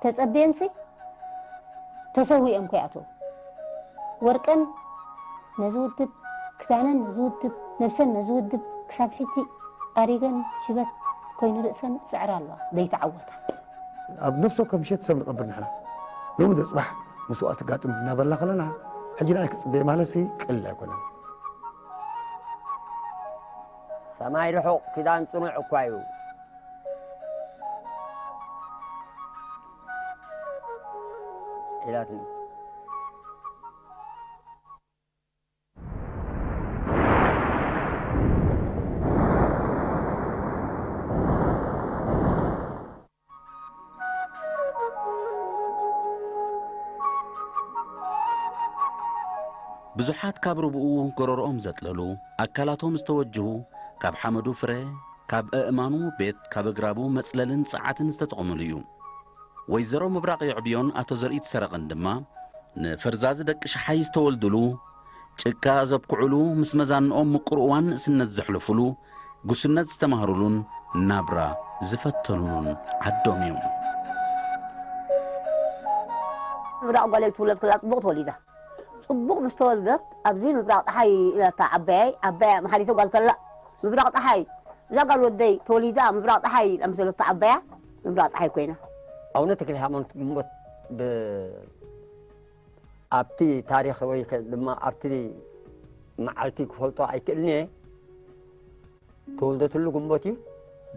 ተጸብየንሲ ተሰዊኦም ከይኣተው። ወርቀን ነዚ ውድብ፣ ክዳነን ነዚ ውድብ፣ ነብሰን ነዚ ውድብ፣ ክሳብ ሕጂ ኣሪገን ሽበት ኮይኑ ርእሰን ይጽዕራ ኣለዋ፣ ዘይተዓወታ። ኣብ ነፍሲ ወከፍ ምሸት ሰብ ንቐብር ንሕና። ሎሚ ዶ ጽባሕ መስዋእቲ ጋጥም እናበልና ከለና፣ ሕጂ ንኣይ ክጽበየ ማለትሲ ቀሊል ኣይኮነን። ሰማይ ርሑቕ፣ ኪዳን ጽኑዕ እኳ እዩ። ኢላትኒ። ብዙሓት ካብ ርብኡ ጎረርኦም ዘጥለሉ፣ ኣካላቶም ዝተወጅሁ፣ ካብ ሓመዱ ፍረ፣ ካብ ኣእማኑ ቤት፣ ካብ ኣግራቡ መጽለልን ጸዓትን ዝተጠቐምሉ እዩ። ወይዘሮ ምብራቕ የዕብዮን ኣቶ ዘርኢት ሰረቐን ድማ፣ ንፈርዛዚ ደቂ ሸሓይ ዝተወልዱሉ፣ ጭቃ ዘብኩዑሉ፣ ምስ መዛንኦም ምቁር እዋን ንእስነት ዘሕለፉሉ፣ ጉስነት ዝተማህሩሉን ናብራ ዝፈተኑሉን ዓዶም እዩ። ምብራቕ ጓለይ ትውለድ ከላ ጽቡቕ ተወሊዳ። ጽቡቕ ምስ ተወልደት፣ ኣብዚ ምብራቕ ጸሓይ ኢላታ ዓባያይ፣ ዓባያ መሓሪተ ጓል ከላ፣ ምብራቕ ጸሓይ፣ እዛ ጓል ወደይ ተወሊዳ ምብራቕ ጸሓይ ኢላ ምስ በለታ ዓባያ፣ ምብራቕ ጸሓይ ኮይና። ኣቡነ ተክለ ሃይማኖት ግንቦት ብ-፣ ኣብቲ ታሪኽ ወይ ከ-፣ ድማ ኣብቲ መዓልቲ ክፈልጦ ኣይክእልን እየ። ተወልደትሉ ግንቦት እዩ።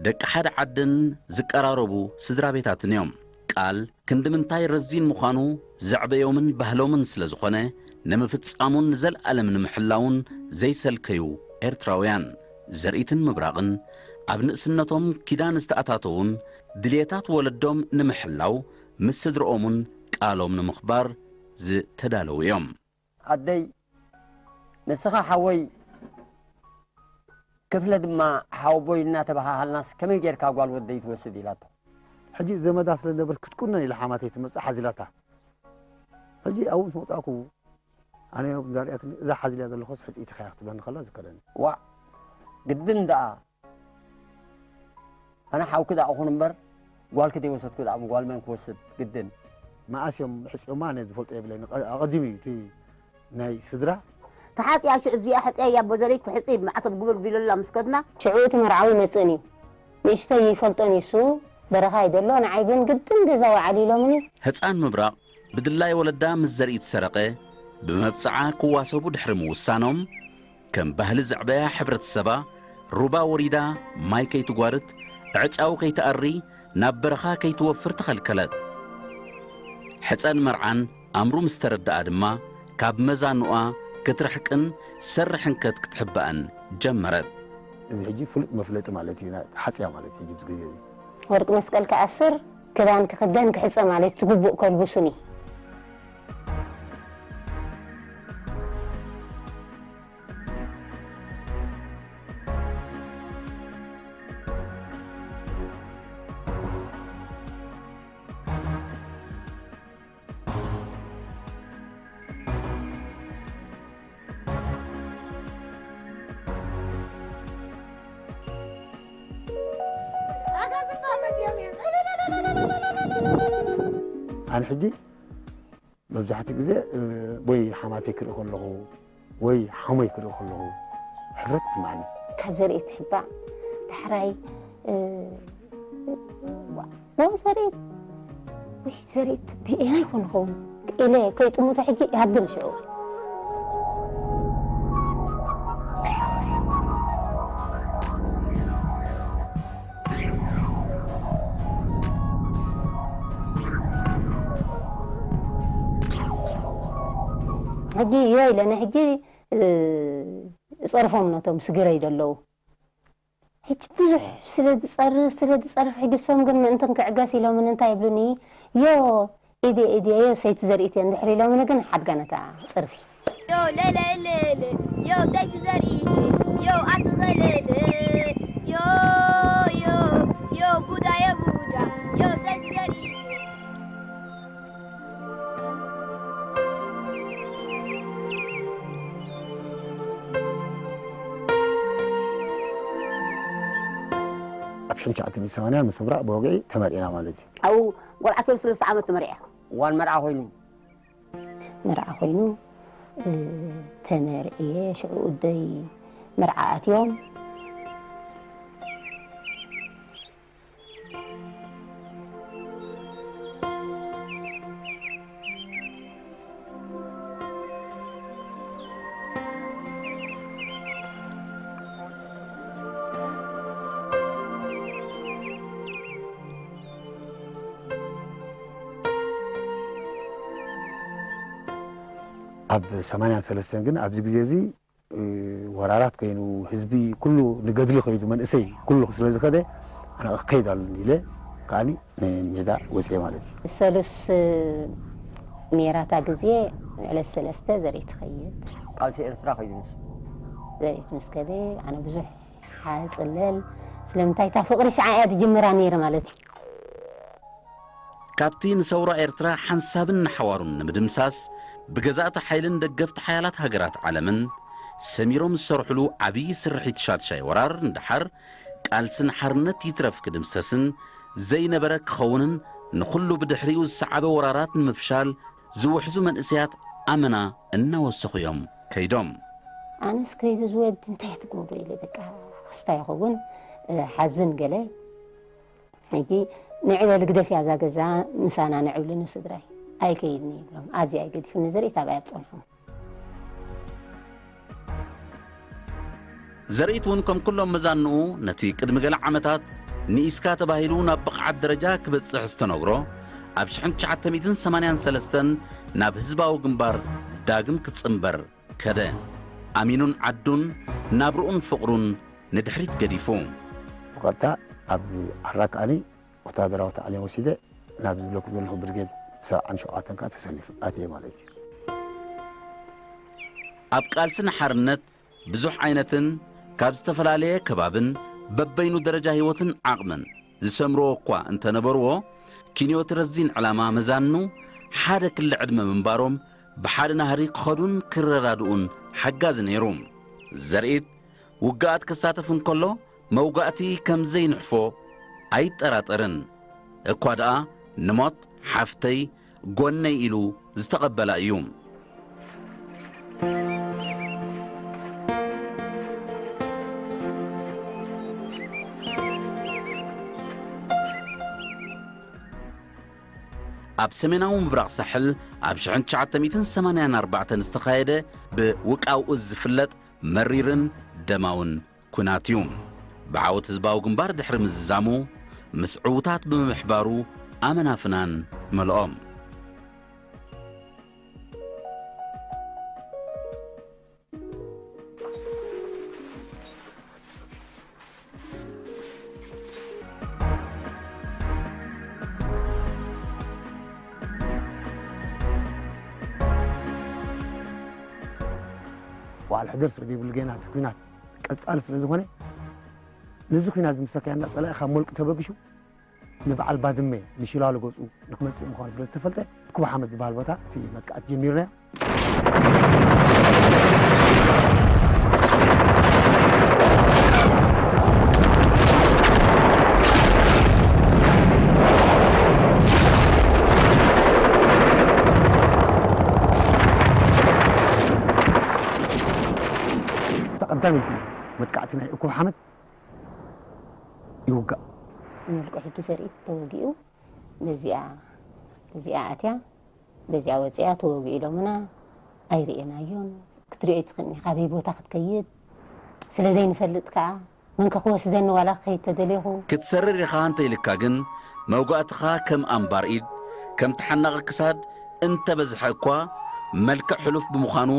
ደቂ ሓደ ዓድን ዝቀራረቡ ስድራ ቤታትን እዮም። ቃል ክንዲ ምንታይ ረዚን ምዃኑ ዘዕበዮምን ባህሎምን ስለ ዝኾነ፣ ንምፍጻሙን ንዘለኣለም ንምሕላውን ዘይሰልከዩ ኤርትራውያን፣ ዘርኢትን ምብራቕን፣ ኣብ ንእስነቶም ኪዳን ዝተኣታተዉን፣ ድልየታት ወለዶም ንምሕላው ምስ ስድርኦምን ቃሎም ንምኽባር ዝተዳለዉ እዮም። ኣደይ፣ ንስኻ ሓወይ፣ ክፍለ ድማ ሓወቦይ እናተበሃሃልናስ ከመይ ጌርካ ጓል ወደይ ትወስድ? ኢላቶ። ሕጂ ዘመዳ ስለ ነበርት ክትቁነን ኢላ ሓማተይ ትመጽእ ሓዚላታ። ሕጂ ኣብኡ ምስ መጻእኩ፣ ኣነ እንዳርኣትኒ፣ "እዛ ሓዚላ ዘለኹስ ሕጽይቲ ኸያ?" ክትብለኒ ከላ ዝከረኒ። ዋእ፣ ግድን ደኣ። ኣነ ሓውኪ ደኣ እኹን እምበር፣ ጓልኪ ዘይወሰድኩ ደኣ ጓል መን ክወስድ ግድን? መኣስ እዮም ሕጽዮማ? ኣነ ዝፈልጦ የብለይን። ቀ-፣ ኣቐዲሙ እዩ እቲ ናይ ስድራ። ተሓጽያ ሽዑ እዚኣ ሕጽያ እያ፣ ኣቦ ዘርኢት ክሕጽይ ማዕተብ ግበር ቢለላ ምስ ከድና። ሽዑ እቲ መርዓዊ ይመጽእን እዩ። ንእሽተይ ይፈልጦን እዩ እሱ፣ በረኻ እዩ ዘሎ። ንዓይ ግን ግድን ገዛ ወዓል ኢሎምኒ። ህጻን ምብራቕ ብድላይ ወለዳ ምስ ዘርኢት ሰረቐ ብመብጽዓ ክዋሰቡ ድሕሪ ምውሳኖም፣ ከም ባህሊ ዘዕበያ ሕብረተሰባ፣ ሩባ ወሪዳ ማይ ከይትጓርት፣ ዕጫው ከይትኣሪ፣ ናብ በረኻ ከይትወፍር ተኸልከለት። ሕጸን መርዓን ኣምሩ ምስ ተረድኣ ድማ፣ ካብ መዛኑኣ ክትርሕቅን ሰሪ ሕንከት ክትሕባእን ጀመረት። እዚ ሕጂ ፍሉጥ መፍለጢ ማለት እዩ፣ ናይ ሓጽያ ማለት እዩ፣ ኣብዚ ግዜ እዚ። ወርቂ መስቀል ክኣስር፣ ክዳን ክኽደን፣ ክሕጸ ማለት እቲ ግቡእ ከልብሱኒ። ኣነ ሕጂ መብዛሕትኡ ግዜ፣ እ፣ ወይ ሓማተይ ክርኢ ከለኹ፣ ወይ ሓሞይ ክርኢ ከለኹ፣ ሕፍረት ይስምዓኒ። ካብ ዘርኢ ትሕባእ ዳሕራይ፣ እ፣ ዋ፣ ዋ፣ ዘርኢ፣ ወይ ዘርኢ ትብኢ ናይ ኮንኹም ኢለ ከይጥምቶ ሕጂ ይሃድም ሽዑ። ሕጂ ዮ ኢለኒ፣ ሕጂ፣ እ፣ ጸርፎም ነቶም ስግረይ ዘለዉ። ሕጂ ብዙሕ ስለ ዝጸርፍ፣ ስለ ዝጸርፍ፣ ሕጂ እሶም ግን ምእንትን ክዕገስ ኢሎምን እንታይ ይብሉኒ? ዮ፣ ኢድየ፣ ኢድየ፣ ዮ፣ ሰይቲ ዘርኢት እየ እንድሕር ኢሎምኒ ግን ሓድጋ ነታ ጸርፊ። ዮ፣ ለለለለ፣ ዮ፣ ሰይቲ ዘርኢት፣ ዮ፣ ኣትኸለለ፣ ዮ፣ ዮ፣ ዮ፣ ቡዳ፣ ዮ፣ ቡዳ፣ ዮ፣ ሰይቲ ዘርኢት። ኣብ ሽሕን ትሽዓተ ሚእትን ሰማንያን ምስ ምብራቕ ብወግዒ ተመርዒና ማለት እዩ። ኣብኡ ቆልዓ ሰለስተ ዓመት ተመርዒያ። እዋን መርዓ ኮይኑ። መርዓ ኮይኑ ተመርዕየ። ሽዑ እደይ መርዓ ኣትዮም። ኣብ ሰማንያን ሰለስተን ግን ኣብዚ ግዜ እዚ ወራራት ኮይኑ ህዝቢ ኩሉ ንገድሊ ከይዱ መንእሰይ ኩሉ ስለ ዝኸደ ኣነ ክኸይድ ኣለኒ ኢለ ከዓኒ ንሜዳ ወፅኤ ማለት እዩ። ሰሉስ ሜራታ ግዜ ዕለት ሰለስተ ዘርኢ ትኸይድ ቃልሲ ኤርትራ ከይዱ ምስ ዘርኢ ምስ ከደ ኣነ ብዙሕ ሓፅለል ስለምንታይ እታ ፍቕሪ ሽዓ እያ ትጅምራ ነይረ ማለት እዩ። ካብቲ ንሰውራ ኤርትራ ሓንሳብን ንሓዋሩን ንምድምሳስ ብገዛእቲ ሓይልን ደገፍቲ ሓያላት ሃገራት ዓለምን ሰሚሮም ዝሰርሕሉ ዓብዪ ስርሒት ሻድሻይ ወራር ንደሓር ቃልስን ሓርነት ይትረፍ ክድምሰስን ዘይነበረ ክኸውንን ንኹሉ ብድሕሪኡ ዝሰዓበ ወራራት ንምፍሻል ዝውሕዙ መንእሰያት ኣመና እናወሰኹ እዮም ከይዶም። ኣነስ ከይዱ ዝወድ እንታይ ትገብሮ ኢለ በቃ ክስታይ ይኸውን ሓዝን ገለ ሕጂ ንዕበል ግደፍያ እዛ ገዛ ምሳና ንዕብሊ ንስድራይ ኣይከይድን ይብሎም ኣብዚኣ ገዲፉኒ ዘርኢ ታብኣይ ኣብ ፀንሖም ዘርኢት እውን ከም ኩሎም መዛንኡ ነቲ ቅድሚ ገለ ዓመታት ንኢስካ ተባሂሉ ናብ ብቕዓት ደረጃ ክበጽሕ ዝተነግሮ ኣብ ሽሕን ትሽዓተ ሚእትን ሰማንያን ሰለስተን ናብ ህዝባዊ ግንባር ዳግም ክጽንበር ከደ ኣሚኑን ዓዱን ናብርኡን ፍቕሩን ንድሕሪት ገዲፉ። ብቐጥታ ኣብ ዓራቃኒ ወታደራዊ ታዕሊም ወሲደ ናብ ዝብለኩም ዘለኹ ብርጌድ ሰብዓን ሸውዓተን ከዓ ተሰሊፉ ኣትየ ማለት እዩ። ኣብ ቃልሲ ንሓርነት ብዙሕ ዓይነትን ካብ ዝተፈላለየ ከባብን በበይኑ ደረጃ ህይወትን ዓቕምን ዝሰምርዎ እኳ እንተነበርዎ ኪንዮቲ ረዚን ዕላማ መዛኑ ሓደ ክሊ ዕድመ ምንባሮም ብሓደ ናህሪ ክኸዱን ክረዳድኡን ሓጋዚ ነይሩ። ዘርኢት ውግኣት ክሳተፍ እንከሎ መውጋእቲ ከም ዘይንሕፎ ኣይጠራጠርን። እኳ ደኣ ንሞት ሓፍተይ ጎነይ ኢሉ ዝተቐበላ እዩ። ኣብ ሰሜናዊ ምብራቕ ሳሕል ኣብ ሽሕን ትሽዓተ ሚእትን ሰማንያን ኣርባዕተን ዝተኻየደ ብውቃው እዝ ዝፍለጥ መሪርን ደማውን ኲናት እዩ። ብዓወት ህዝባዊ ግንባር ድሕሪ ምዝዛሙ ምስ ዕዉታት ብምምሕባሩ ኣመናፍናን መልኦም። በዓል ሕደር ስለ ዘይብሉ ጌና እቲ ኲናት ቀጻሊ ስለ ዝኾነ ነዚ ኲናት ዝምሰካያ እንዳ ጸላኢ ካብ መልቁ ተበግሹ ንበዓል ባድመ ንሽላሎ ገጹ ንክመጽእ ምዃኑ ስለ ዝተፈልጠ ኩባ ሓመድ ዝበሃል ቦታ እቲ መጥቃዕቲ ጀሚርናዮ። ቀዳመይቲ መጥቃዕቲ ናይ እኩብ ሓመድ ይውጋእ። ንውልቀ ሕጊ ዘርኢ ተወጊኡ በዚኣ በዚኣ ኣትያ በዚኣ ወፂኣ ተወጊኡ ኢሎምና ኣይርእየናዮን። ክትሪኦ ይትኽእልኒ ካበይ ቦታ ክትከይድ ስለ ዘይንፈልጥ ከዓ መንከ ክወስደኒ ዋላ ክኸይድ ተደሊኹ ክትሰርር ኢኻ እንተኢልካ ግን መውጋእትኻ ከም ኣምባር ኢድ ከም ተሓናቒ ክሳድ እንተበዝሐ እኳ መልክዕ ሕሉፍ ብምዃኑ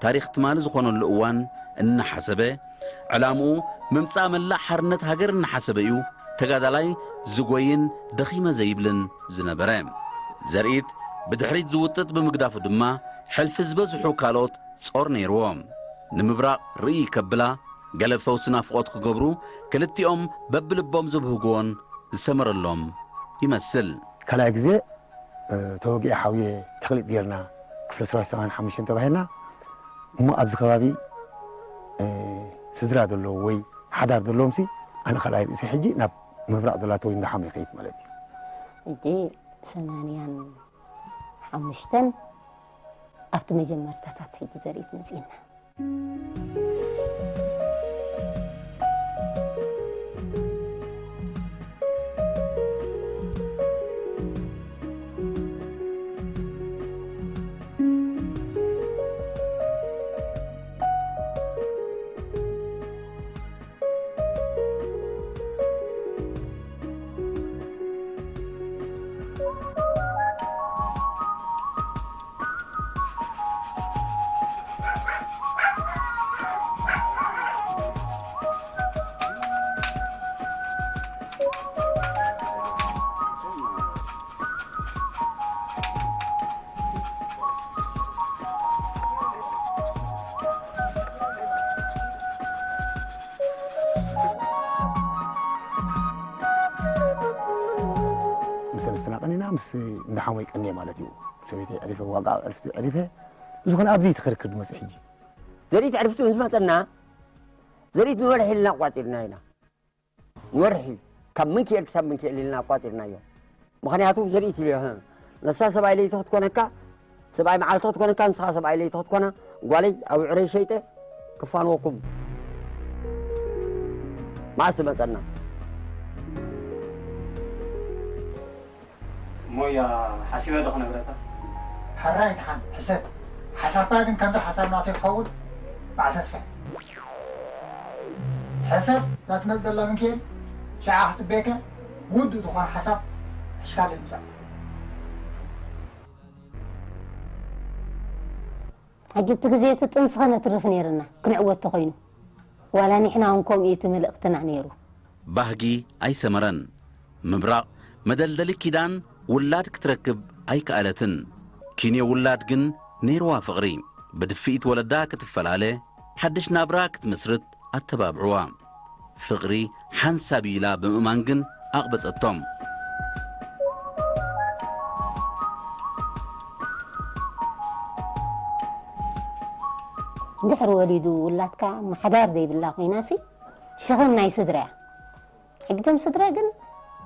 ታሪኽ ትማሊ ዝኾነሉ እዋን እናሓሰበ ዕላምኡ ምምጻእ መላእ ሓርነት ሃገር እናሓሰበ እዩ ተጋዳላይ ዝጎይን ደኺመ ዘይብልን ዝነበረ። ዘርኢት ብድሕሪት ዝውጥጥ ብምግዳፉ ድማ ሕልፊ ዝበዝሑ ካልኦት ጾር ነይርዎ። ንምብራቕ ርእይ ከብላ፣ ገለ ፈውሲ ናፍቖት ክገብሩ ክልቲኦም በብልቦም ዘብህግዎን ዝሰመረሎም ይመስል። ካልኣይ ግዜ ተወጊአ ሓውየ ተኽሊጥ ጌርና ክፍለ ሰራዊት ሰማንያን ሓሙሽተን ተባሂልና እሞ ኣብዚ ከባቢ ስድራ ዘለዎ ወይ ሓዳር ዘለዎም ሲ ኣነ ካልኣይ ርእሲ ሕጂ ናብ ምብራቕ ዘላ ተወይ እንዳሓሙ ይኸይድ ማለት እዩ። ሕጂ ሰማንያን ሓሙሽተን ኣብቲ መጀመርታታት ሕጂ ዘርኢት መጺእና። ምስ ሰለስተና ቀኒና ምስ እንዳ ሓሞይ ቀኒየ ማለት እዩ። ሰበይቲ ዕሪፈ ዋጋ ዕርፍቲ ዕሪፈ ዝኾነ ኣብዚ እቲ ክርክር ዝመፅእ ሕጂ ዘርኢት ዕርፍቲ ምስ መፀና ዘርኢት ንወርሒ ኢልና ኣቋፂርና ኢና። ንወርሒ ካብ ምንክኤል ክሳብ ምንክኤል ኢልና ኣቋፂርናዮ። ምኽንያቱ ዘርኢት ኢሉ ንሳ ሰብኣይ ለይቲ ክትኮነካ ሰብኣይ መዓልቲ ክትኮነካ ንስኻ ሰብኣይ ለይቲ ክትኮና ጓለይ ኣብ ዕረይ ሸይጠ ክፋንወኩም መዓስ ትመፀና እሞ እያ ሓሲበ ዶ ክነግረካ ሕራይ ድሓን ሕሰብ ሓሳብካ ግን ከምዚ ሓሳብ ናተይ ክኸውን በዓል ተስፋ ሕሰብ ላትመፅ ዘላ ምንክኤል ሽዓ ክፅበየከ ውዱእ ዝኾነ ሓሳብ ሕሽካለ ይምፃእ ሕጂ እቲ ግዜ እቲ ጥንሲ ከነትርፍ ነይርና ክንዕወት ተኾይኑ ዋላ ኒሕና እውን ከምኡ እዩ እቲ መልእኽትና ነይሩ። ባህጊ ኣይሰመረን። ምብራቕ መደልደሊ ኪዳን ውላድ ክትረክብ ኣይከኣለትን። ኪንዮ ውላድ ግን ነይርዋ ፍቕሪ። ብድፍኢት ወለዳ ክትፈላለ፣ ሓድሽ ናብራ ክትምስርት ኣተባብዕዋ። ፍቕሪ ሓንሳብ እዩ ኢላ ብምእማን ግን ኣቕበጸቶም። እንድሕር ወሊዱ ውላድካ ማሕዳር ዘይብላ ኮይናሲ ሸኸም ናይ ስድራ እያ። ሕጊቶም ስድራ ግን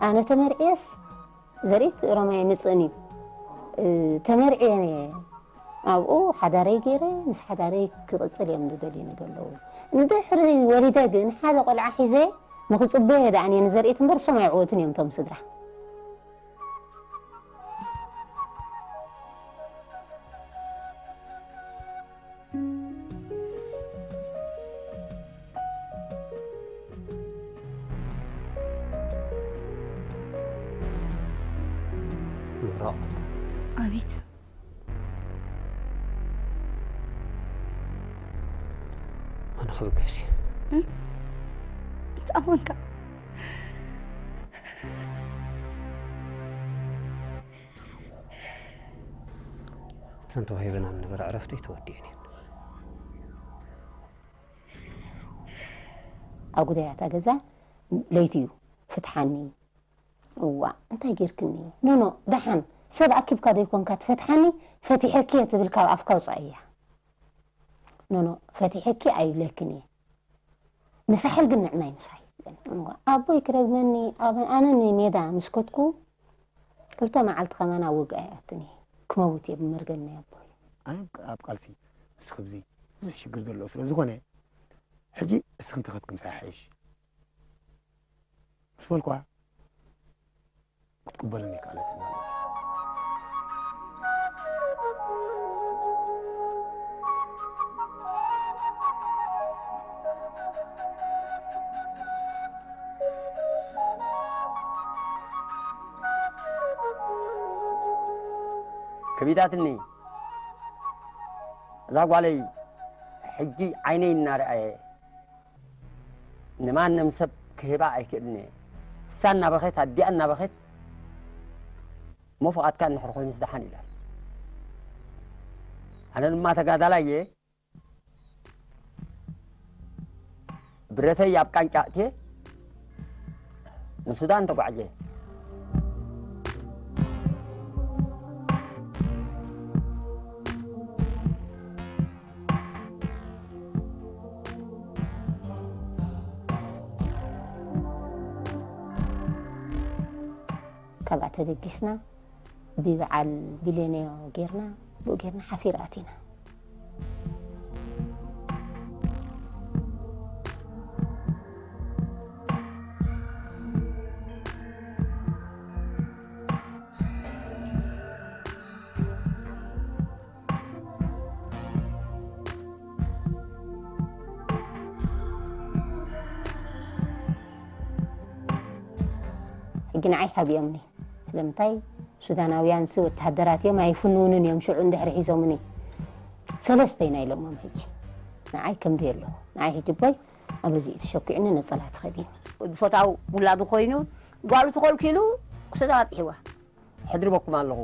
ኣነ ተመርዕየስ ዘርኢት ሮማይ ምፅእን እዩ ተመርዕየ ኣብኡ ሓዳረይ ገይረ ምስ ሓዳረይ ክቕፅል እዮም ዝደልዩኒ ዘለዉ። እንድሕሪ ወሊደ ግን ሓደ ቆልዓ ሒዘ ንክፅበዮ ደኣኒ ንዘርኢት እምበር እሶም ኣይዕወቱን እዮም እቶም ስድራ። ምብራቕ ኣቤት ኣነ ክብገስ እየ። እንታይ ኾንካ? እተን ተዋሂበና ዝነበራ ዕረፍቲ ኣይተወድኤን እየን። ኣብ ጉዳያታ ገዛ ለይቲ እዩ ፍትሓኒ። እዋ እንታይ ጌርክኒ? ኖኖ ደሓን ሰብ ኣኪብካ ዶ ይኮንካ ትፈትሓኒ? ፈቲሐኪ እየ ትብል ካብ ኣፍካ ውፃእያ። ኖኖ ፈቲሐኪ ኣይብለክን እየ። ንሳሕል ግን ንዕናይ ምሳይ። እዋ ኣቦይ ክረግመኒ ኣነ ንሜዳ ምስ ከድኩ ክልተ መዓልቲ ከማን ኣብ ውግእ ኣይኣቱን እየ። ክመውት እየ ብመርገም ናይ ኣቦይ። ኣነ ኣብ ቃልሲ ንስኺ ብዚ ብዙሕ ሽግር ዘለዎ ስለ ዝኾነ ሕጂ እስኺ እንተኸድኪ ምሳይ ይሓይሽ። ምስ በልኳ ክትቅበለኒ ኣይከኣለትን ማለት እዩ። ከቢዳትኒ እዛ ጓለይ ሕጂ ዓይነይ እናረኣየ ንማንም ሰብ ክህባ ኣይክእልን እየ። እሳ እናበኸት ኣዲኣ እናበኸት እሞ ፍቓድካ እንድሕር ኮይኑስ ደሓን ኢላ። ኣነ ድማ ተጋዳላይ እየ። ብረተይ ኣብ ቃንጫ ኣእትየ ንሱዳን ተጓዕዘ። ካብኣ ተበጊስና ብበዓል ቢልዮንዮ ጌርና፣ ብኡ ጌርና ሓፊር ኣቲና። ሕጂ ንዓይ ሓቢኦምኒ። ስለምንታይ ሱዳናውያንሲ ወተሃደራት እዮም፣ ኣይፍንውንን እዮም፣ ሽዑ እንድሕሪ ሒዞምኒ። ሰለስተ ኢና ኢሎሞም። ሕጂ ንዓይ ከምዚ ኣለኹ። ንዓይ ሕጂ ቦይ ኣበዚኡ ተሸኪዑኒ ነጸላ ተኸዲኑ። ዝፈታው ውላዱ ኮይኑ ጓሉ ተኸልኪሉ ክስዳ ኣጥሒዋ። ሕድሪ በኩም ኣለኹ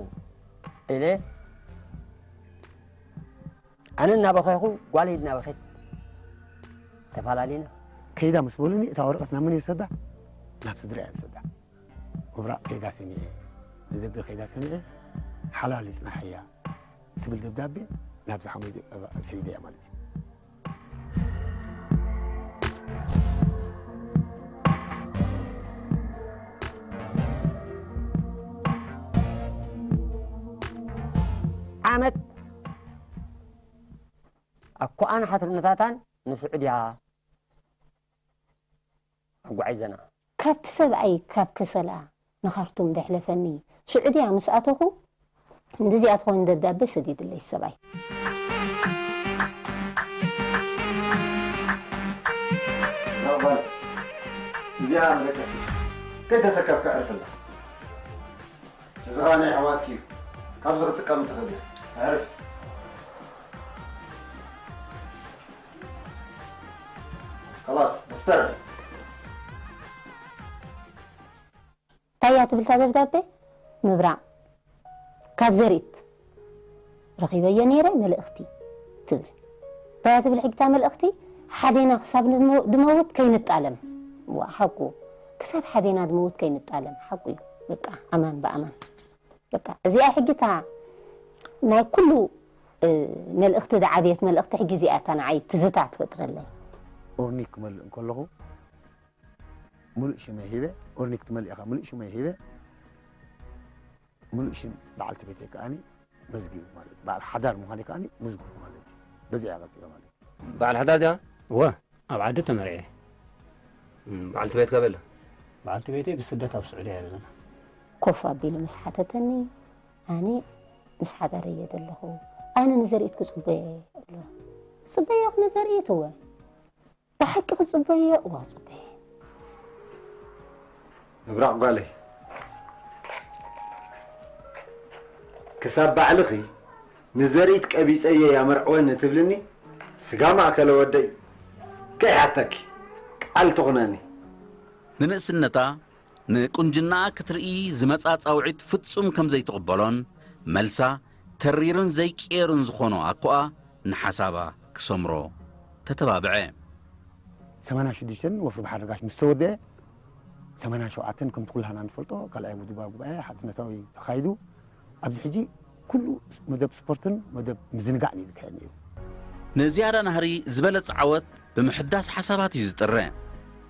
ኢለ ኣነ እናበኸኹ ጓለይ እናበኸት ተፈላለና። ከይዳ ምስ በሉኒ እታ ወረቐት ናብ መን እየ ዝሰዳ? ናብ ስድራ እየ ዝሰዳ። ምብራቕ ከይዳ ሰሚዐ፣ ንደገ ከይዳ ሰሚዐ፣ ሓላል ይጽናሓያ ትብል ደብዳቤ ናብዚ ሓሙይ ሰይደ እያ ማለት እዩ። ዓመት ኣኮኣን ሓትርነታታን ንስዑድያ ኣጓዒዘና። ካብቲ ሰብኣይ ካብ ከሰላ ንኻርቱም ደሕለፈኒ፣ ስዑድያ ምስ ኣተኹ፣ እንደዚኣ ትኾን ደብዳቤ ሰዲድለይ ሰብኣይ። ናባል እዚኣ መደቀሲ ከይተሰከፍካ ዕርፍላ። እዚ ኸኣ ናይ ኣሕዋትኪ እዩ። ካብዚ ክትጥቀም ትኽእል እያ። ኣዕርፊ። خلاص استرخي. እንታይ እያ ትብል እታ ደብዳቤ? ምብራቕ ካብ ዘርኢት ረኺበዮ ነይረ መልእኽቲ ትብል። እንታይ እያ ትብል ሕጂ እታ መልእኽቲ? ሓዴና ክሳብ ንሞ- ድመውት ከይንጣለም። ዋ ሓቁ፣ ክሳብ ሓዴና ድመውት ከይንጣለም። ሓቁ እዩ። በቃ ኣማን ብኣማን። በቃ እዚኣ ሕጂ እታ ናይ ኩሉ እ፣ መልእኽቲ ዝዓብየት መልእኽቲ ሕጂ እዚኣ እታ ንዓይ ትዝታ ትፈጥረለይ። ኦርኒክ ክመልእ እንከለኹ ምሉእ ሽመይ ሂበ። ኦርኒክ ትመልእ ኢኻ ምሉእ ሽመይ ሂበ። ምሉእ ሽም በዓልቲ ቤተይ ከኣኒ መዝጊቡ ማለት እዩ። በዓል ሓዳር ምዃነይ ከኣኒ ምዝጉብ ማለት እዩ። በዚኣ እያ ቀጺለ ማለት እዩ። በዓል ሓዳር ድያ? እወ፣ ኣብ ዓዲ ተመርዕየ። እም፣ በዓልቲ ቤትካ ኣበይ ኣላ? በዓልቲ ቤተይ ብስደት ኣብ ስዑድያ እያ ዘለና። ኮፍ ኣቢሉ ምስ ሓተተኒ፣ ኣነ ምስ ሓዳረይ እየ ዘለኹ። ኣነ ንዘርኢት ክጽበዮ እየ እብሎ። ክጽበዮ ንዘርኢት እወ። ብሓቂ ክጽበዮ እወ ክጽበዮ። ምብራቕ ጓለይ፣ ክሳብ ባዕልኺ ንዘርኢት ቀቢጸ እየ ያመርዕወኒ ትብልኒ፣ ስጋ ማእከለ ወደይ ከይሓተኪ ቃል ትኹነኒ። ንንእስነታ ንቁንጅናኣ ክትርኢ ዝመጻ ጻውዒት ፍጹም ከም ዘይትቕበሎን፣ መልሳ ተሪርን ዘይቅየርን ዝኾኖ ኣኮኣ ንሓሳባ ክሰምሮ ተተባብዐ። ሰማንያ ሽዱሽተ ወፍሪ ባሕሪ ጋሽ ምስ ተወደአ ሰማንያ ሸውዓተ ከምቲ ኩላህና ንፈልጦ ካልኣይ ውድባ ጉባኤ ሓድነታዊ ተኻይዱ። ኣብዚ ሕጂ ኩሉ መደብ ስፖርትን መደብ ምዝንጋዕን እዩ ዝካየድ ነይሩ። ንዝያዳ ናህሪ ዝበለጸ ዓወት ብምሕዳስ ሓሳባት እዩ ዝጥረ።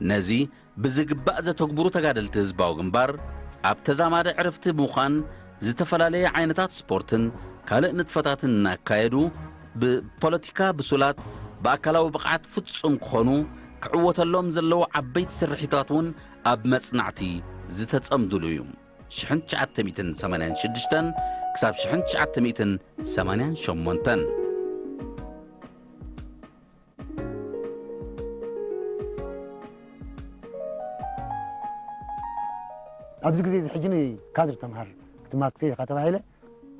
ነዚ ብዝግባእ ዘተግብሩ ተጋደልቲ ህዝባዊ ግንባር ኣብ ተዛማዲ ዕርፍቲ ብምዃን ዝተፈላለየ ዓይነታት ስፖርትን ካልእ ንጥፈታትን እናካየዱ ብፖለቲካ ብሱላት ብኣካላዊ ብቕዓት ፍጹም ክኾኑ ክዕወተሎም ዘለዎ ዓበይቲ ስርሒታት እውን ኣብ መጽናዕቲ ዝተጸምድሉ እዩ። ሽሕን ትሽዓተ ሚእትን ሰማንያን ሽዱሽተን ክሳብ ሽሕን ትሽዓተ ሚእትን ሰማንያን ሸሞንተን። ኣብዚ ግዜ እዚ ሕጂ ንካድር ተምሃር ክትማር ክትከይድ ኢኻ ተባሂለ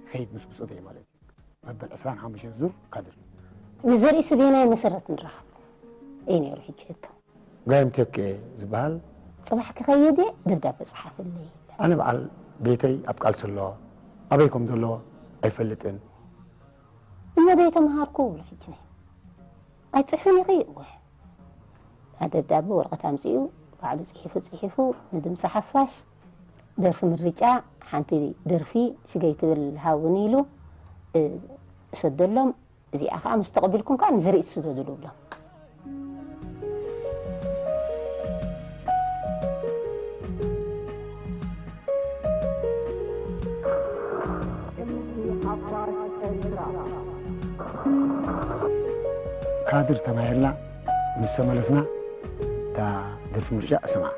ከይድ ምስ ብጾት እየ ማለት እዩ። መበል ዕስራን ሓሙሽተን ዙር ካድር። ንዘርኢ ስቤናይ መሰረት ንራኸብ እዩ ነይሩ። ሕጂ ሕቶ ጋይም ቴክ ዝበሃል ጽባሕ ክኸይድ እየ ደብዳበ ጸሓፍለይ። ኣነ በዓል ቤተይ ኣብ ቃልሲ ኣሎ፣ ኣበይ ከም ዘሎ ኣይፈልጥን። እሞ ደይተምሃርኩ እብሎ ሕጂ ናይ ኣይጽሕፍን ኢኺ እወ። ኣደዳቢ ወረቐት ኣምጺኡ ባዕሉ ጽሒፉ ጽሒፉ ንድምፂ ሓፋሽ ደርፊ ምርጫ ሓንቲ ደርፊ ሽገይ ትብል ሃውኒ ኢሉ እሰደሎም። እዚኣ ከዓ ምስ ተቐቢልኩም ከዓ ንዘርኢ ትስደድሉ ብሎም። ካድር ተማሂርና ምስ ተመለስና እታ ደርፊ ምርጫ እሰምዓ።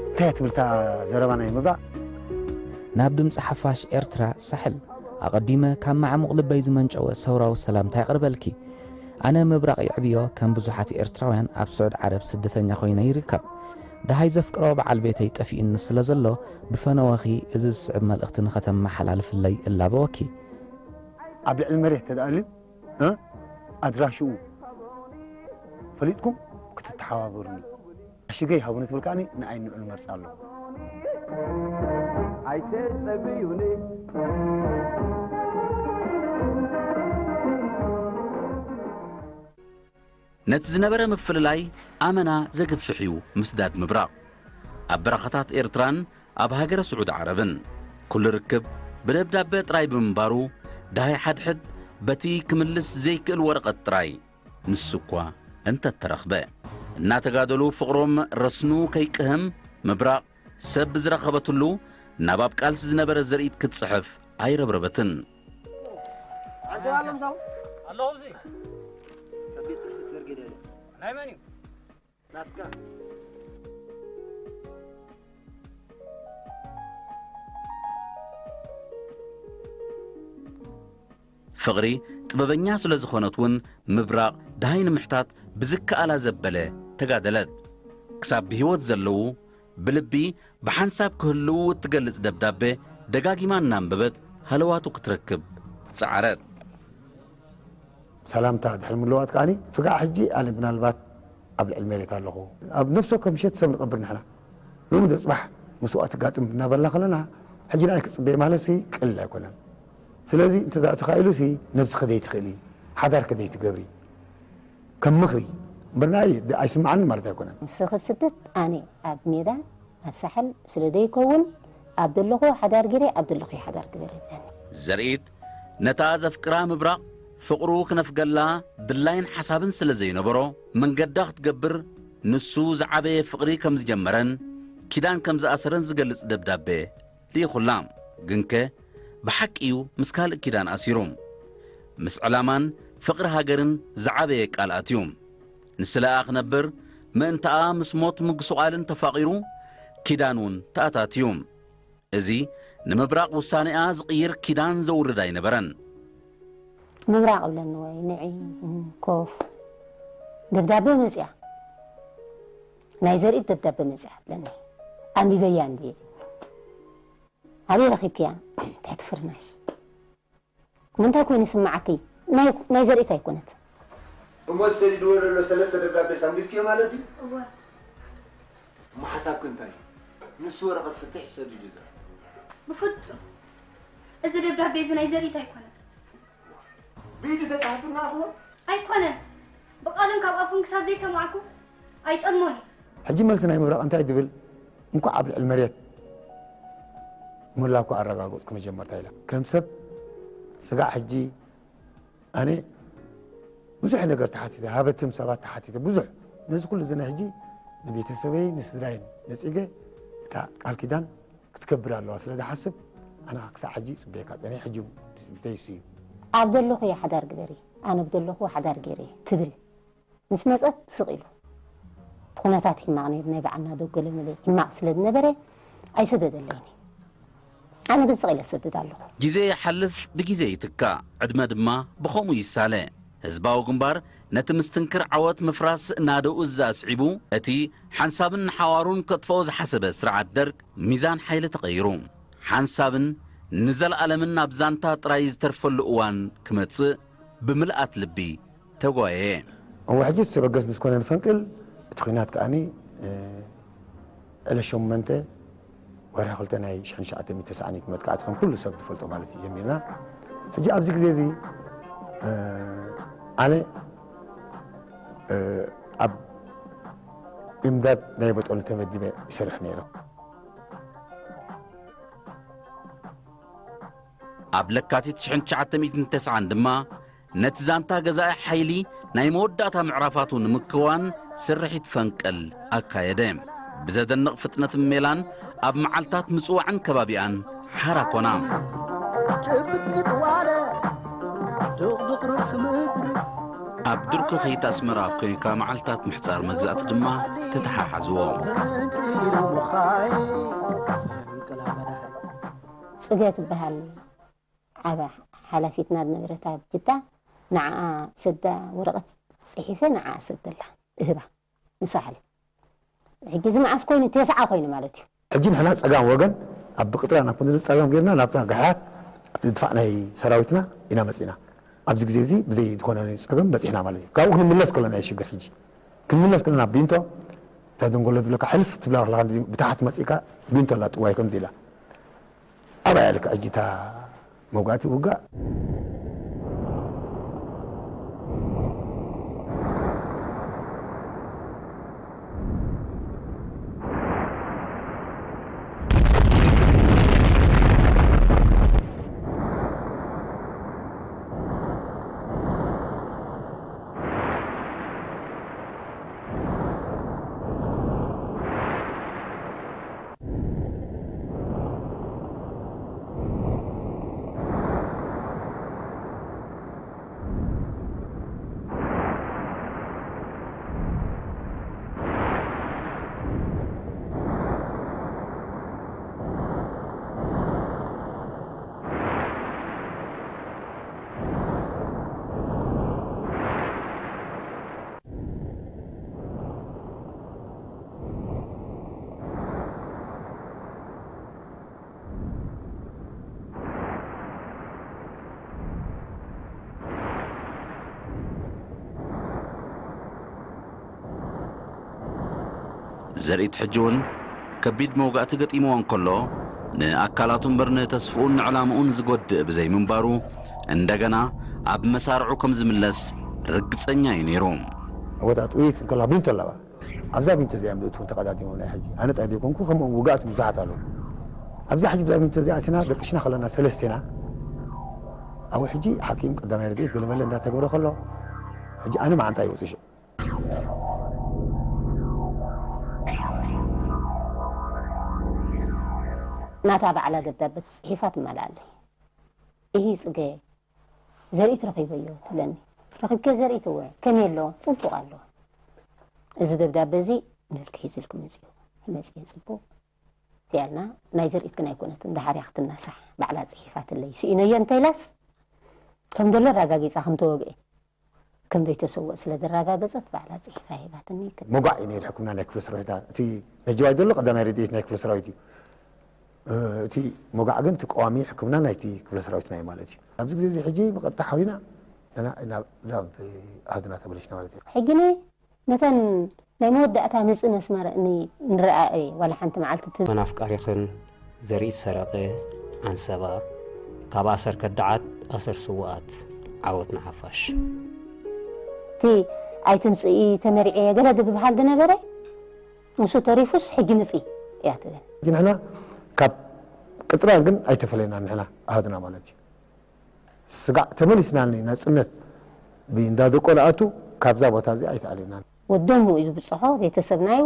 እንታይ እያ ትብል እታ ዘረባ ናይ ምብራቕ? ናብ ድምፂ ሓፋሽ ኤርትራ ሳሕል ኣቐዲመ ካብ መዓሙቕ ልበይ ዝመንጨወ ሰውራዊ ሰላምታ የቕርበልኪ። ኣነ ምብራቕ ይዕብዮ ከም ብዙሓት ኤርትራውያን ኣብ ስዑድ ዓረብ ስደተኛ ኮይነ ይርከብ። ደሃይ ዘፍቅሮ በዓል ቤተይ ጠፊኡኒ ስለ ዘሎ ብፈነወኺ እዚ ዝስዕብ መልእኽቲ ንኸተመሓላልፍለይ እላበወኪ። ኣብ ልዕሊ መሬት ተዳኣልዩ እ? ኣድራሽኡ ፈሊጥኩም ክትተሓባበሩኒ። ኣሽገይ ሃቡኒ ትብል ከኣኒ ንኣይ ንዑ ንመርጽ ኣለኹ። ኣይተጸብዩኒ። ነቲ ዝነበረ ምፍልላይ ኣመና ዘግፍሕ እዩ ምስዳድ ምብራቕ። ኣብ በረኻታት ኤርትራን ኣብ ሃገረ ስዑድ ዓረብን ኩሉ ርክብ ብደብዳበ ጥራይ ብምንባሩ፣ ደሃይ ሓድሕድ በቲ ክምልስ ዘይክእል ወረቐት ጥራይ ንሱ እኳ እንተተረኽበ። እናተጋደሉ ፍቕሮም ረስኑ ከይቅህም ምብራቕ ሰብ ብዝረኸበትሉ ናብ ኣብ ቃልሲ ዝነበረ ዘርኢት ክትጽሕፍ ኣይረብረበትን። ኣንዘባሎም ዛው ኣለኹ እዚ ከቢድ ጽሕፍት በርጌድ ያለ ናይ መን እዩ? ናትካ ፍቕሪ ጥበበኛ ስለ ዝኾነት እውን ምብራቕ ደሃይ ንምሕታት ብዝከኣላ ዘበለ ተጋደለት። ክሳብ ብህይወት ዘለዉ ብልቢ ብሓንሳብ ክህልዉ እትገልጽ ደብዳቤ ደጋጊማ እናንበበት ሃለዋቱ ክትረክብ ጸዓረት። ሰላምታ ድሕሪ ምልዋጥ ከኣኒ ፍጋዕ ሕጂ ኣነ ምናልባት ኣብ ልዕሊ መሬት ኣለኹ። ኣብ ነፍሲ ወከፍ ምሸት ሰብ ንቐብር ንሕና። ሎሚ ዶ ጽባሕ መስዋእቲ ጋጥም እናበልና ከለና ሕጂ ንኣይ ክጽበየ ማለት ሲ ቀሊል ኣይኮነን። ስለዚ እንተ ደኣ ተኻኢሉ ሲ ነብስኺ ደይትኽእሊ፣ ሓዳርኪ ደይትገብሪ፣ ከም ምኽሪ እምበር ንኣይ ኣይስምዓኒ ማለት ኣይኮነን። ንስኺ ኣብ ስደት ኣነ ኣብ ሜዳ ኣብ ሳሕል ስለ ዘይከውን ኣብ ዘለኹ ሓዳር ገይረ ኣብ ዘለኹ ሓዳር ግበሪ ይብለኒ። ዘርኢት ነታ ዘፍቅራ ምብራቕ ፍቕሩ ክነፍገላ ድላይን ሓሳብን ስለ ዘይነበሮ መንገዳ ክትገብር ንሱ ዝዓበየ ፍቕሪ ከም ዝጀመረን ኪዳን ከም ዝኣሰረን ዝገልጽ ደብዳቤ ልኢኹላ። ግንከ ብሓቂ እዩ ምስ ካልእ ኪዳን ኣሲሩ። ምስ ዕላማን ፍቕሪ ሃገርን ዝዓበየ ቃል ኣትዩ። ንስለኣ ክነብር ምእንታኣ ምስ ሞት ምጉስቋልን ተፋቒሩ ኪዳን እውን ተኣታትዩ። እዚ ንምብራቕ ውሳኔኣ ዝቕይር ኪዳን ዘውርድ ኣይነበረን። ምብራቕ እብለኒ ወይ ንዒ ኮፍ ደብዳቤ መፅያ ናይ ዘርኢት ደብዳቤ መፅያ እብለኒ ኣንቢበያ እንድየ ኣበይ ረኺብክያ ትሕቲ ፍርናሽ ምንታይ ኮይኑ ይስምዓኪ ናይ ዘርኢት ኣይኮነት እሞ ዝሰዲድዎ ዘሎ ሰለስተ ደብዳቤስ ኣንቢብክዮ ማለት ድዩ? እወ። እሞ ሓሳብኪ እንታይ እዩ? ንሱ ወረቐት ፍትሕ ሰዲዱ ዘሎ። ብፍጹም። እዚ ደብዳቤ እዚ ናይ ዘርኢት ኣይኮነን። ብኢዱ ተጻሒፉ እናረኽቦ? ኣይኮነን። ብቓልን ካብ ኣፉን ክሳብ ዘይሰማዕኩ ኣይጠልሞን እየ። ሕጂ መልሲ ናይ ምብራቕ እንታይ ድብል? እንኳዕ ኣብ ልዕሊ መሬት ምህላኩ ኣረጋገጽኩ መጀመርታ ኢላ። ከም ሰብ ስጋዕ ሕጂ ኣነ ብዙሕ ነገር ተሓቲተ፣ ሃበትም ሰባት ተሓቲተ፣ ብዙሕ ነዚ ኩሉ ዝነ ሕጂ ንቤተሰበይ ንስድራይን ነጺገ እታ ቃል ኪዳን ክትከብር ኣለዋ ስለ ዝሓስብ ኣነ ክሳዕ ሕጂ ይጽበየካ ጸኒሐ። ሕጂ እውን ትጽቢተይ እሱ እዩ። ኣብ ዘለኹ እየ ሓዳር ግበሪ፣ ኣነ ብዘለኹ ሓዳር ገይረ እየ ትብል። ምስ መጸት ስቕ ኢሉ። እቲ ኩነታት ሕማቕ ነይሩ፣ ናይ በዓልና ዶ ገለ መለ ሕማቕ ስለ ዝነበረ ኣይሰደደለይን። ኣነ ግን ስቕ ኢለ እሰድድ ኣለኹ። ግዜ ይሓልፍ ብግዜ ይትካእ፣ ዕድመ ድማ ብኸምኡ ይሳለ። ህዝባዊ ግንባር ነቲ ምስትንክር ዓወት ምፍራስ ናደኡ እዚ ኣስዒቡ፣ እቲ ሓንሳብን ንሓዋሩን ከጥፍኦ ዝሓሰበ ስርዓት ደርግ ሚዛን ሓይሊ ተቐይሩ። ሓንሳብን ንዘለኣለምን ኣብ ዛንታ ጥራይ ዝተርፈሉ እዋን ክመጽእ ብምልኣት ልቢ ተጓየየ። እወ ሕጂ እቲ ሰበገስ ምስ ኮነ ንፈንቅል እቲ ኲናት ከኣኒ ዕለት ሸሞንተ ወርሒ ክልተ ናይ ሽሕን ትሽዓተ ሚእትን ተስዓን መጥቃዕቲ ከም ኩሉ ሰብ ዝፈልጦ ማለት እዩ ጀሚርና። ሕጂ ኣብዚ ግዜ እዚ ኣነ ኣብ ኢምዳድ ናይ በጦሉ ተመዲበ ይሰርሕ ነይረ። ኣብ ለካቲት ሽሕን ትሽዓተ ሚእትን ተስዓን ድማ ነቲ ዛንታ ገዛኢ ሓይሊ ናይ መወዳእታ ምዕራፋቱ ንምክዋን ስርሒት ፈንቅል ኣካየደ። ብዘደንቕ ፍጥነትን ሜላን ኣብ መዓልታት ምጽዋዕን ከባቢኣን ሓራ ኮና። ጭብጥ ምጥዋለ ድቕድቕ ርእሲ ምድሪ ኣብ ድርኩኺት ኣስመራ ኣብ ኮይንካ መዓልታት ምሕጻር መግዛእቲ ድማ ተተሓሓዝዎ። ጽገ ትበሃል ዓባ ሓላፊትና ዝነበረት ኣብ ጅዳ፣ ንዓኣ ሰዳ ወረቐት ጽሒፈ ንዓኣ ሰደላ እህባ ንሳሕል። ሕጂ እዚ መዓስ ኮይኑ? ተስዓ ኮይኑ ማለት እዩ። ሕጂ ንሕና ጸጋም ወገን ኣብ ብቅጥራ ናብ ክንዲ ጸጋም ጌርና ናብታ ጋሓት ድፋዕ ናይ ሰራዊትና ኢና መጺና። ኣብዚ ግዜ እዚ ብዘይ ዝኾነ ጸገም በጺሕና ማለት እዩ። ካብኡ ክንምለስ ከለና እዩ ሽግር። ሕጂ ክንምለስ ከለና ቢንቶ እታ ደንጎሎ ዝብለካ ሕልፍ ትብላ ከለኻ ብታሕቲ መጺእካ ቢንቶ ኣላ ጥዋይ ከምዚ ኢላ ኣብኣ እያ ልክዕ ሕጂ እታ መውጋእቲ ውጋእ። ዘርኢት ሕጂ እውን ከቢድ መውጋእቲ ገጢምዎ እንከሎ፣ ንኣካላቱ እምበር ንተስፍኡን ንዕላምኡን ዝጎድእ ብዘይምንባሩ፣ እንደገና ኣብ መሳርዑ ከም ዝምለስ ርግጸኛ እዩ ነይሩ። ኣወዳት ውይይት እንከላ ቢንቶ ኣለዋ። ኣብዛ ቢንቶ እዚኣ ምእትውን ተቐዳዲሞም ናይ ሕጂ ኣነ ጥራይ ዘይኮንኩ ከምኦም ውጋእት ብዙሓት ኣለዉ። ኣብዛ ሕጂ ብዛ ቢንቶ እዚኣ ኣሲና ደቅሽና ከለና ሰለስቴና ኣብኡ ሕጂ ሓኪም ቀዳማይ ረድኤት ገለመለ እንዳተገብረ ከሎ ሕጂ ኣነ መዓንጣ ይወፅእ ሽዑ። ናታ ባዕላ ደብዳበ ተፅሒፋ ትመልኣለይ። እሂ ፅገ ዘርኢት ረኺበዮ ትብለኒ። ረኺብክዮ ዘርኢት? እወ። ከመይ ኣሎ? ፅቡቕ ኣሎ። እዚ ደብዳበ እዚ ንልኪ ሒዝልኪ መፅኡ። መፅየ ፅቡቕ እቲኣልና ናይ ዘርኢት ግን ኣይኮነትን፣ ደሓር እያ ክትናሳሕ፣ ባዕላ ፅሒፋትለይ። ስኢነዮ እንተኢላስ ከም ዘሎ ኣረጋጊፃ ከም ተወግኤ ከም ዘይተሰወእ ስለ ዘረጋገፀት ባዕላ ፅሒፋ ሂባትኒ። ሞጋዕ እዩ ነይሩ ሕክምና ናይ ክፍለ ሰራዊት። እቲ ነጀዋይ ዘሎ ቀዳማይ ረድኤት ናይ ክፍለ ሰራዊት እዩ። እቲ ሞጋዕ ግን እቲ ቀዋሚ ሕክምና ናይቲ ክፍለ ሰራዊትና እዩ ማለት እዩ። ኣብዚ ግዜ እዚ ሕጂ ብቐጥታ ሓዊና ናብ ኣሃዱና ተመሊስና ማለት እዩ። ሕጂ ን ነተን ናይ መወዳእታ ምጽእ ነስመረእኒ ንረኣኤ ዋላ ሓንቲ መዓልቲ ትብል። መን ኣፍቃሪኽን ዘርኢት ሰረቐ ዓንሰባ ካብ ኣሰር ከዳዓት ኣሰር ስዉኣት ዓወት ንሓፋሽ። እቲ ኣይትምጽኢ ተመሪዐ ገለ ድብሃል ዝነበረ ንሱ ተሪፉስ ሕጂ ምጺ እያ ትብል። ሕጂ ንሕና ካብ ቅጥራን ግን ኣይተፈለየናን ንሕና ኣሃዱና ማለት እዩ። ስጋዕ ተመሊስና ናጽነት ብእንዳደቆ ንኣቱ ካብዛ ቦታ እዚኣ ኣይተኣልየናን። ወዶም እዩ ዝብጽሖ ቤተሰብናዩ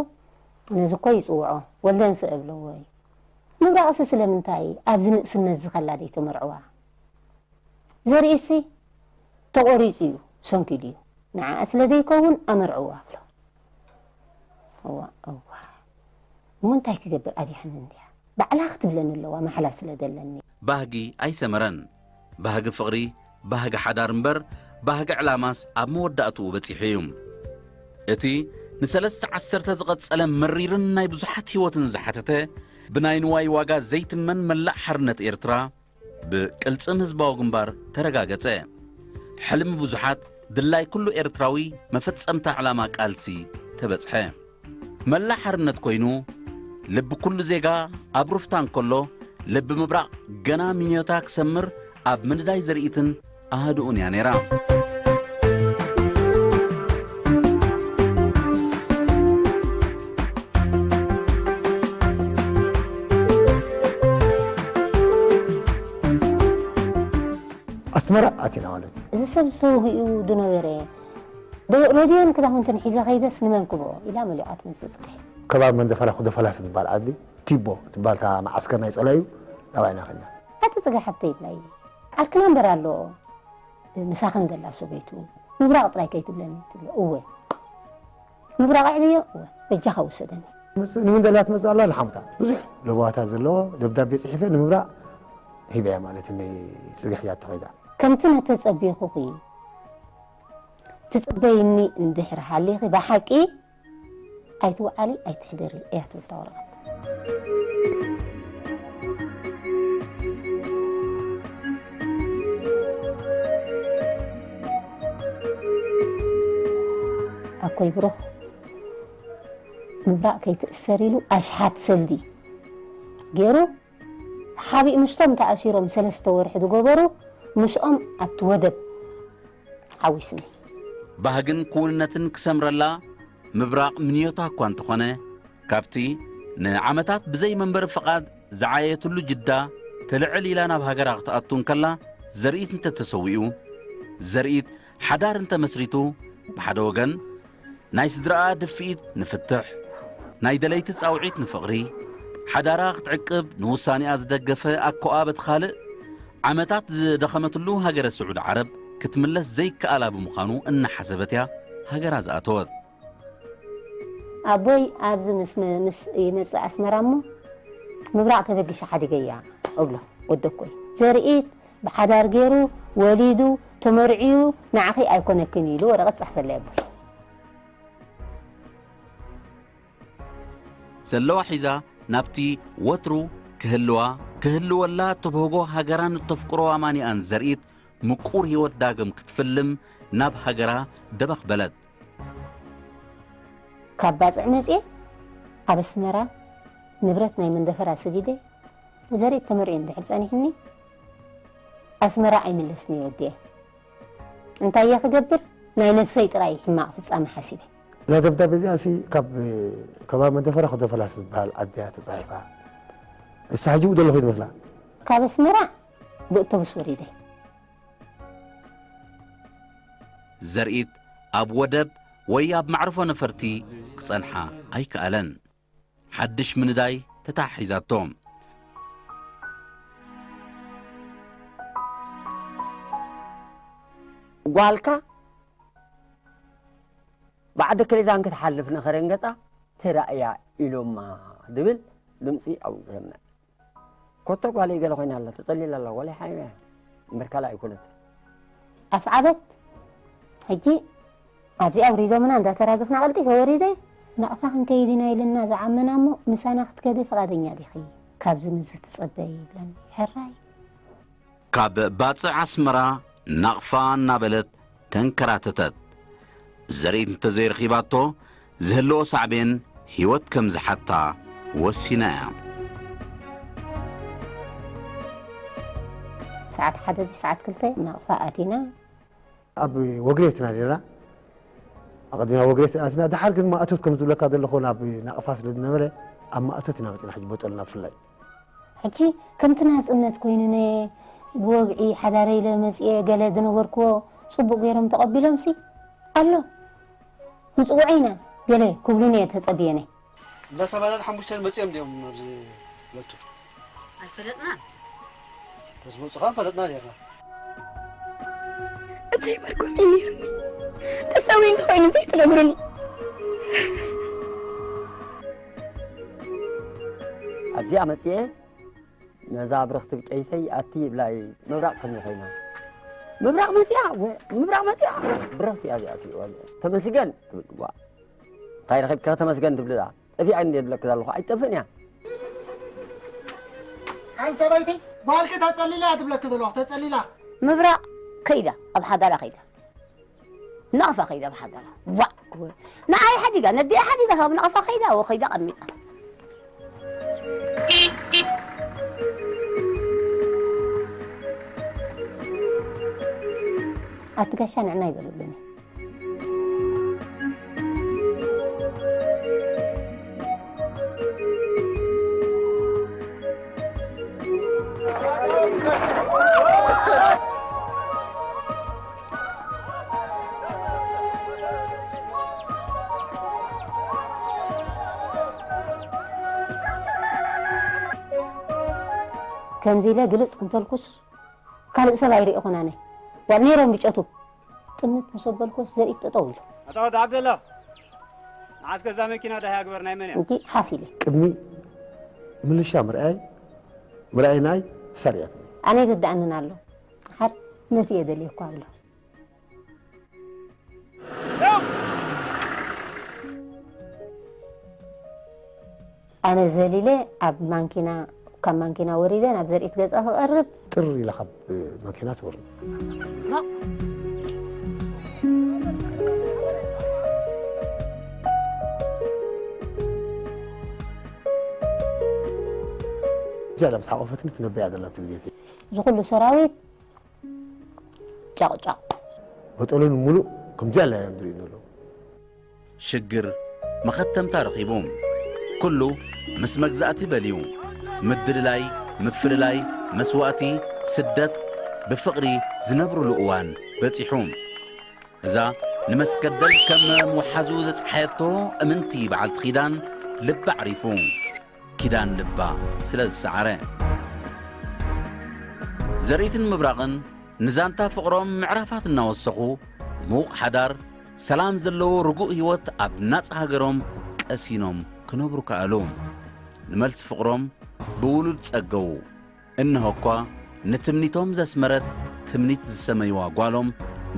ነዚ እኮ ይጽውዖ ወልደንሰ እብለዎ እዩ። ምብራቕሲ ስለምንታይ ኣብዚ ንእስነት ዝኸላ ደይተመርዕዋ? ዘርእሲ ተቖሪጹ እዩ ሰንኪሉ እዩ። ንዓኣ ስለ ዘይከውን ኣመርዕዋ እብሎ። እዋ እዋ እሞ እንታይ ክገብር ኣብያኒ እንድያ ባዕላ ክትብለኒ ኣለዋ ማሕላ ስለ ዘለኒ። ባህጊ ኣይሰመረን። ባህጊ ፍቕሪ፣ ባህጊ ሓዳር እምበር ባህጊ ዕላማስ ኣብ መወዳእትኡ በጺሑ እዩ። እቲ ንሰለስተ ዓሰርተ ዝቐጸለ መሪርን ናይ ብዙሓት ህይወትን ዝሓተተ ብናይ ንዋይ ዋጋ ዘይትመን መላእ ሓርነት ኤርትራ ብቅልጽም ህዝባዊ ግንባር ተረጋገጸ። ሕልሚ ብዙሓት ድላይ ኩሉ ኤርትራዊ መፈጸምታ ዕላማ ቃልሲ ተበጽሐ። መላ ሓርነት ኮይኑ ልቢ ኩሉ ዜጋ ኣብ ሩፍታ እንከሎ ልቢ ምብራቕ ገና ሚንዮታ ክሰምር ኣብ ምንዳይ ዘርእትን ኣሃድኡን እያ ነይራ። ኣስመራ ኣቲና ማለት እዩ። እዚ ሰብ ዝተወግኡ ዝነበረ ዶ ረድዮን ክዳውንትን ሒዘ ከይደስ ንመን ክብኦ ኢላ መሊኣ ትመጽእ ጽግሒ። ከባቢ መንደፈራ ኩደፈላስ ዝበሃል ዓዲ ቲቦ ትበሃል እታ መዓስከር ናይ ጸላዩ ናብኣ ኢና ከድና። ኣቲ ጽግሒ ሓብተይ ይብላ እየ ዓርክና እምበር ኣሎ ምሳኽን ዘላ ሰበይቱ ምብራቕ ጥራይ ከይትብለኒ ትብሎ። እወ። ምብራቕ ኣዕብዮ፣ እወ። በጃኻ ውሰደኒ። ምስ-፣ ንምንደላ ትመጽእ ኣላ ንሓሙታ። ብዙሕ ለበዋታት ዘለዎ ደብዳቤ ጽሒፈ ንምብራቕ ሂበያ ማለት እኒ ጽግሕ እያ ተኸይዳ። ከምቲ ነተጸቢኹኺ ትጽበይኒ እንድሕር ሃሊኺ ብሓቂ ኣይትውዓሊ ኣይትሕደሪ እያ ትብል እታ ወረቐት። ኣኮይ ብሩኽ ምብራቕ ከይትእሰር ኢሉ ኣሽሓት ሰልዲ ገይሩ ሓቢእ ምስቶም ተኣሲሮም ሰለስተ ወርሒ ዝገበሩ ምስኦም ኣብቲ ወደብ ሓዊስኒ። ባህግን ክውንነትን ክሰምረላ ምብራቕ ምንዮታ እኳ እንተኾነ፣ ካብቲ ንዓመታት ብዘይ መንበሪ ፍቓድ ዝዓየየትሉ ጅዳ ትልዕል ኢላ ናብ ሃገራ ክትኣቱ እንከላ፣ ዘርኢት እንተተሰዊኡ፣ ዘርኢት ሓዳር እንተመስሪቱ፣ ብሓደ ወገን ናይ ስድራኣ ድፍኢት ንፍትሕ፣ ናይ ደለይቲ ጻውዒት ንፍቕሪ፣ ሓዳራ ክትዕቅብ ንውሳኔኣ ዝደገፈ ኣኮኣ በቲ ካልእ፣ ዓመታት ዝደኸመትሉ ሃገረ ስዑድ ዓረብ ክትምለስ ዘይከኣላ ብምዃኑ እናሓሰበት እያ ሃገራ ዝኣተወት። ኣቦይ ኣብዚ ምስ ምስ ይመጽእ ኣስመራ እሞ ምብራቕ ተበጊሻ ሓዲገያ እብሎ። ወደኮይ ዘርኢት ብሓዳር ገይሩ ወሊዱ ተመርዕዩ ንዓኺ ኣይኮነክን ኢሉ ወረቐት ጸሕፈለይ ኣቦይ። ዘለዋ ሒዛ ናብቲ ወትሩ ክህልዋ ክህልወላ እተብህጎ ሃገራን እተፍቅሮ ኣማኒኣን ዘርኢት ምቁር ህይወት ዳግም ክትፍልም ናብ ሃገራ ደበኽ በለት። ካብ ባጽዕ መጽየ ኣብ ኣስመራ ንብረት ናይ መንደፈራ ሰዲደ ዘርኢት ተመርዕዩ እንድሕር ጸኒሕኒ ኣስመራ ኣይምለስን እየ ወድየ። እንታይ እየ ክገብር? ናይ ነፍሰይ ጥራይ ሕማቕ ፍጻመ ሓሲበ። እዛ ደብዳቤ እዚኣ ሲ ካብ ከባቢ መንደፈራ ክደፈላስ ዝበሃል ዓዲ እያ ተጻሒፋ። ንሳ ሕጂ ብኡ ደለኹ ይመስላ። ካብ ኣስመራ ብእቶብስ ወሪደ። ዘርኢት ኣብ ወደብ ወይ ኣብ መዕርፎ ነፈርቲ ክጸንሓ ኣይከኣለን። ሓድሽ ምንዳይ ተታሒዛቶ። ጓልካ ባዕዲ ክሊዛን ክትሓልፍ ንኸረን ገጻ ተራእያ ኢሎማ ዝብል ድምፂ ኣብኡ ይሰምዕ። ኮቶ ጓለይ ገለ ኮይና ኣላ፣ ተጸሊላ ኣላ፣ ወላ ሓይበያ እምበር ካልእ ኣይኮነትን። ኣፍዓበት ሕጂ ኣብዚኣ ኣውሪዶምና እንዳተራገፍና ቀልጢፈ ወሪደ ናቕፋ ክንከይድ ኢና ኢልና ዝዓመና እሞ ምሳና ክትከዲ ፍቓደኛ ዲኺ? ካብዚ ምዚ ትጸበይ ይብለኒ። ሕራይ። ካብ ባጽዕ ኣስመራ ናቕፋ እናበለት ተንከራተተት። ዘርኢት እንተዘይረኺባቶ ዝህልኦ ሳዕቤን ህይወት ከም ዝሓታ ወሲና እያ። ሰዓት ሓደ ድዩ ሰዓት ክልተ ናቕፋ ኣቲና። ኣብ ወግሬትና ነርና። ኣቐዲምና ወግሬት ኣቲና። ደሓር ግን ማእቶት ከም ዝብለካ ዘለኹ ናብ ናቕፋ ስለ ዝነበረ ኣብ ማእቶት ኢና መፂና ሕጂ ቦጠልና ብፍላይ። ሕጂ ከምቲ ናጽነት ኮይኑነ ብወግዒ ሓዳረ ኢለ መጽየ ገለ ዝነበርክዎ ጽቡቕ ገይሮም ተቐቢሎምሲ ኣሎ ምጽውዐይና ገለ ክብሉኒ እየ ተጸብየነ። እንዳ ሰማንያን ሓሙሽተን መጺኦም ድዮም ኣብዚ ሁለቱ? ኣይፈለጥናን። ተዝመጹኻ ፈለጥና ኔርና። እንታይ መርጎም እዩ ነይሩኒ? ተሰዊ እንተኾይኑ ዘይትነግሩኒ? ኣብዚኣ መጺኤ ነዛ ብርኽቲ ብጨይተይ ኣቲ ይብላ እዩ ምብራቕ ከምዚ ኮይና ምብራቕ መፂኣ ወ- ምብራቕ መፂኣ ብርኽቲ እያ እዚኣ እትሪእዋ እዚኣ ተመስገን ትብል ዋ እንታይ ረኺብካ ተመስገን ትብል እዛ ጠፊኣ እንደ ትብለክ ዘለኹ ኣይትጠፍእን እያ ኣይ ሰበይቲ ጓልኪ ተፀሊላ እያ ትብለኪ ዘለኹ ተፀሊላ ምብራቕ ከይዳ ኣብ ሓዳራ ከይዳ ናቕፋ ከይዳ ብሓዳራ ዋዕ ክወ ንዓይ ሓዲጋ ነዲኣ ሓዲጋ ካብ ናቕፋ ከይዳ ወ ከይዳ ቀሚጣ ኣቲ ጋሻ ንዕና ይበሉብኒ ከምዚ ኢለ ግልፅ እንተልኩስ ካልእ ሰብ ኣይርኢኹን ኣነ ጓል ነይሮም ብጨቱ ጥምት ምስ ኣበልኩስ ዘርኢ ጠጠው ኢሉ። ኣታ ወዲ ዓብደላ፣ መዓስ ከዛ መኪና ዳህያ ግበር ናይ መን እያ? እንዲ ሓፍ ኢለ። ቅድሚ ምልሻ ምርኣይ ምርኣይ ናይ ሰሪያት ኣነ ይርዳእንን ኣሎ። ሓር ነቲ እየ ደልየኳ ኣሎ። ኣነ ዘሊለ ኣብ ማንኪና ካብ ማንኪና ወሪደ ናብ ዘርኢት ገጻ ክቐርብ። ጥር ኢላ ካብ ማኪና ትወርድ። እዚኣ ምስ ሓቆፈትኒ ትነበያ ዘላ እቲ ግዜ እቲ። እዚ ኩሉ ሰራዊት ጫቕጫቕ። በጦሎን ሙሉእ ከምዚኣ ኢላ እዮም ዝርእዩ ዘለዉ። ሽግር መኸተምታ ረኺቡ። ኩሉ ምስ መግዛእቲ በልዩ። ምድልላይ፣ ምፍልላይ፣ መስዋእቲ፣ ስደት፣ ብፍቕሪ ዝነብሩሉ እዋን በጺሑ። እዛ ንመስገደል ከም ምውሓዙ ዘጽሓየቶ እምንቲ በዓልቲ ኪዳን ልቢ ዓሪፉ። ኪዳን ልባ ስለ ዝሰዓረ። ዘርኢትን ምብራቕን ንዛንታ ፍቕሮም ምዕራፋት እናወሰኹ፣ ምዉቕ ሓዳር፣ ሰላም ዘለዎ ርጉእ ህይወት ኣብ ናጻ ሃገሮም ቀሲኖም ክነብሩ ከኣሉ። ንመልሲ ፍቕሮም ብውሉድ ጸገዉ። እንሆ እኳ ንትምኒቶም ዘስመረት ትምኒት ዝሰመይዋ ጓሎም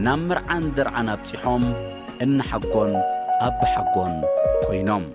ናብ መርዓን ደርዓን ኣብጺሖም፣ እንሓጎን ኣብሓጎን ኮይኖም።